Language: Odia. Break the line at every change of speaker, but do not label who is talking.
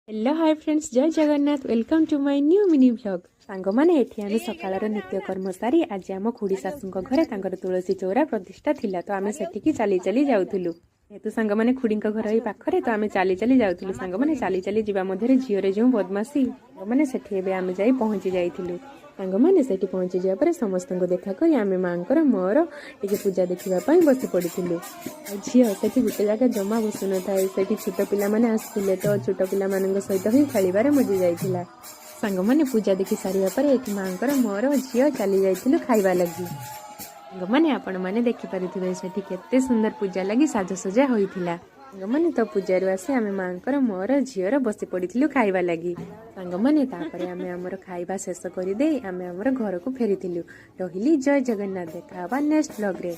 ହ୍ୟାଲୋ, ହାଏ ଫ୍ରେଣ୍ଡସ୍, ଜୟ Jagannath. Welcome to my new mini vlog। ସାଙ୍ଗମାନେ, ଏଠି ଆମେ ସକାଳର ନିତ୍ୟକର୍ମ ସାରି ଆଜି ଆମ ଖୁଡ଼ି ଶାଶୁଙ୍କ ଘରେ ତାଙ୍କର ତୁଳସୀ ଚଉରା ପ୍ରତିଷ୍ଠା ଥିଲା, ତ ଆମେ ସେଠିକି ଚାଲି ଚାଲି ଯାଉଥିଲୁ। ଯେହେତୁ ସାଙ୍ଗମାନେ, ଖୁଡ଼ିଙ୍କ ଘର ଏଇ ପାଖରେ, ତ ଆମେ ଚାଲି ଚାଲି ଯାଉଥିଲୁ। ସାଙ୍ଗମାନେ, ଚାଲି ଚାଲି ଯିବା ମଧ୍ୟରେ ଝିଅରେ ଯେଉଁ ବଦମାସି! ସାଙ୍ଗମାନେ, ସେଠି ଏବେ ଆମେ ଯାଇ ପହଞ୍ଚି ଯାଇଥିଲୁ। ସାଙ୍ଗମାନେ, ସେଠି ପହଞ୍ଚି ଯିବା ପରେ ସମସ୍ତଙ୍କୁ ଦେଖା କରି ଆମେ ମାଙ୍କର ମୋର ଟିକେ ପୂଜା ଦେଖିବା ପାଇଁ ବସି ପଡ଼ିଥିଲୁ। ଆଉ ଝିଅ ସେଠି ଗୋଟେ ଜାଗା ଜମା ବସୁନଥାଏ। ସେଠି ଛୋଟ ପିଲାମାନେ ଆସିଥିଲେ, ତ ଛୋଟ ପିଲାମାନଙ୍କ ସହିତ ହିଁ ଖେଳିବାରେ ମଜି ଯାଇଥିଲା। ସାଙ୍ଗମାନେ, ପୂଜା ଦେଖି ସାରିବା ପରେ ଏଠି ମାଙ୍କର, ମୋର, ଝିଅ ଚାଲି ଯାଇଥିଲୁ ଖାଇବା ଲାଗି। ସାଙ୍ଗମାନେ, ଆପଣମାନେ ଦେଖିପାରୁଥିବେ, ସେଠି କେତେ ସୁନ୍ଦର ପୂଜା ଲାଗି ସାଜସଜା ହୋଇଥିଲା। ସାଙ୍ଗମାନେ, ତ ପୂଜାରୁ ଆସି ଆମେ ମାଙ୍କର, ମୋର, ଝିଅର ବସି ପଡ଼ିଥିଲୁ ଖାଇବା ଲାଗି। ସାଙ୍ଗମାନେ, ତାପରେ ଆମେ ଆମର ଖାଇବା ଶେଷ କରିଦେଇ ଆମେ ଆମର ଘରକୁ ଫେରିଥିଲୁ। ରହିଲି, ଜୟ ଜଗନ୍ନାଥ। ଦେଖା ହବା ନେକ୍ସଟ ବ୍ଲଗରେ।